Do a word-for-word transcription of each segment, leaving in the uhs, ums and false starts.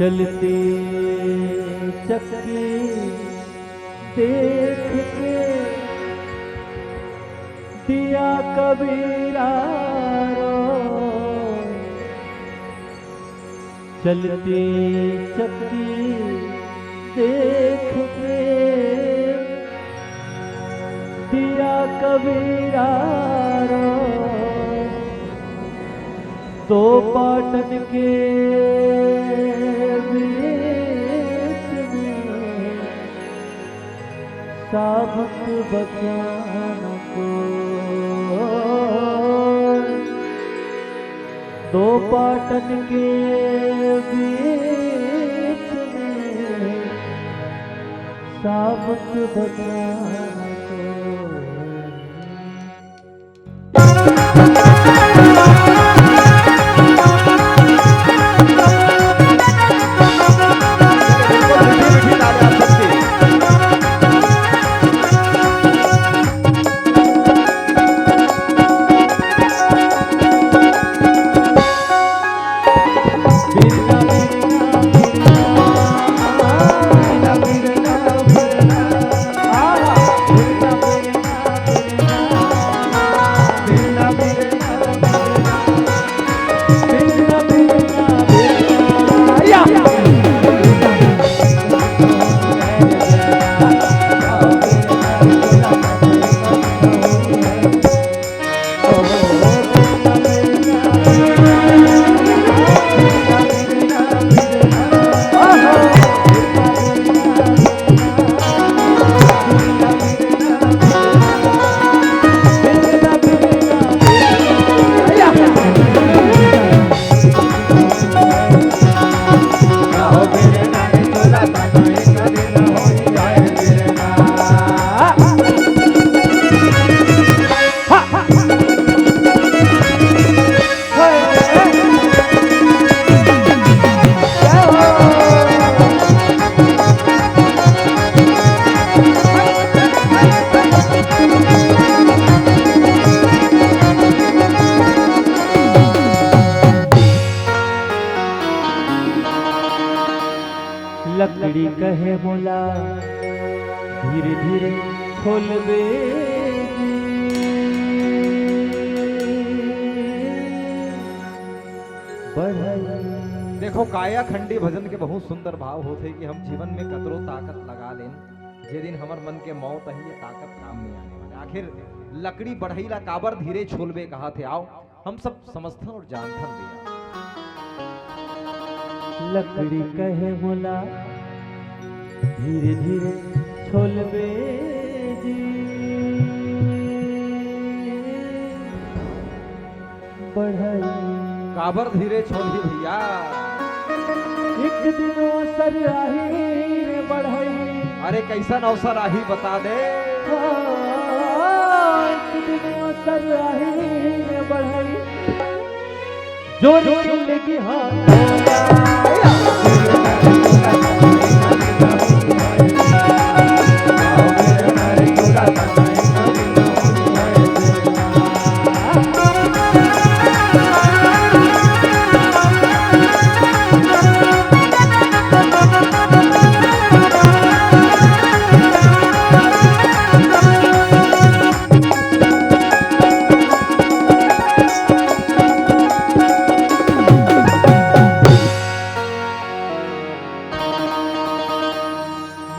चलती चक्की देख के दिया कबीरा रो, चलती चक्की देख के दिया कबीरा रो, दो पाटन के बीच में साबुत बचाना को, दो पाटन के बीच में साबुत बचाना को। लकड़ी कहे मोला धीरे धीरे खोलबे जी। बढ़ई। देखो, कायाखंडी भजन के बहुत सुंदर भाव होथे कि हम जीवन में कतरो ताकत लगा लेन, जे दिन हमर मन के मौत आही, ये ताकत काम नहीं आने वाले। आखिर लकड़ी बढ़ई ला काबर धीरे छोलबे कहाथे? आओ, हम सब समझथन और जानथन भैया। लकड़ी कहे मोला धीरे धीरे छोलबे जी। बढ़ई। काबर धीरे छोलही भैया? एक दिन अवसर आही रे बढ़ई। अरे, कैसन अवसर आही, बता दे। हाँ, एक दिन अवसर आही रे बढ़ई। जोर के लगी हाँ।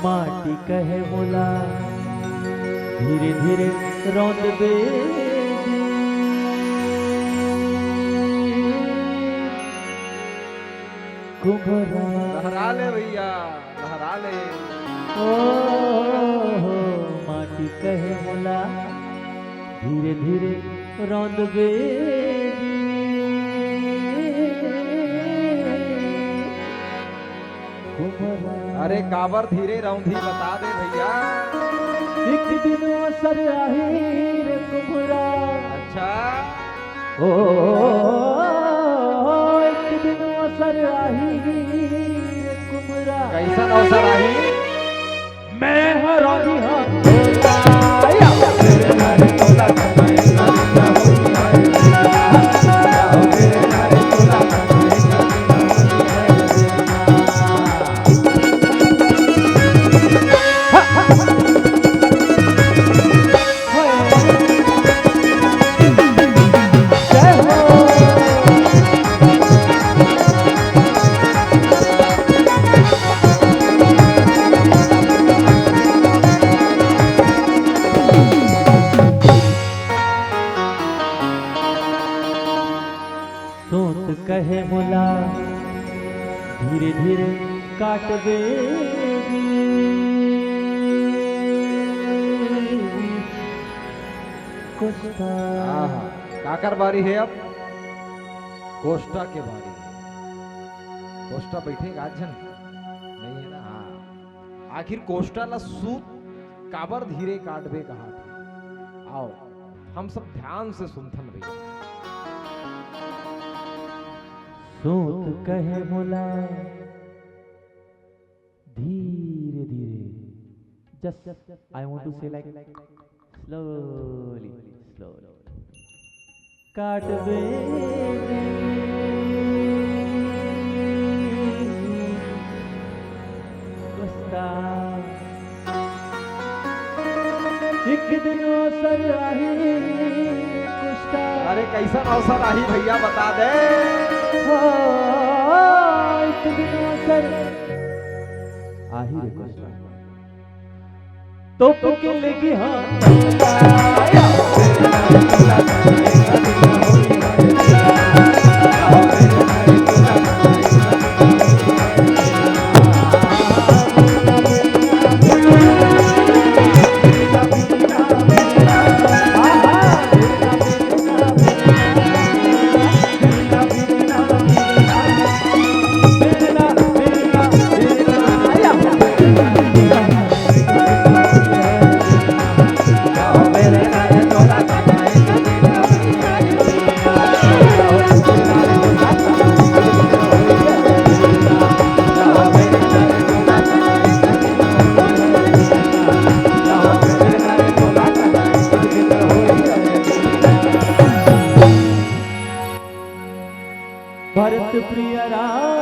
माटी कहे मोला धीरे धीरे रौंदबे जी। कुम्हरा। लहरा ले भैया, लहरा ले। ओ हो, माटी कहे मोला धीरे धीरे रौंदबे जी। कुम्हरा। अरे, काबर धीरे रौंदही, बता दे भैया। एक दिन अवसर आही रे कुम्हरा। अच्छा। ओ, एक दिन अवसर आही रे कुम्हरा। कैसन अवसर आही? मैं हरानी हाथ। सोत कहे मोला धीरे धीरे काटबे। कोस्टा। आहा, काकर बारी हे अब? कोस्टा के बारी हे। कोस्टा बइठे का झन? नइ हे ना? हाँ। आखिर कोस्टा ला सूत काबर धीरे काटबे कहाथे? आओ, हम सब ध्यान से सुनथन भइया। सोत कहे मोला धीरे धीरे, just I want to say like slowly, slowly. काटबे कोस्टा। एक दिन अवसर आही कोस्टा। अरे, कइसन अवसर आही भइया, बता दे। हाँ, एक दिन अवसर आही रे कोस्टा। तो पुके लेगी हाँ। भरत प्रिय राम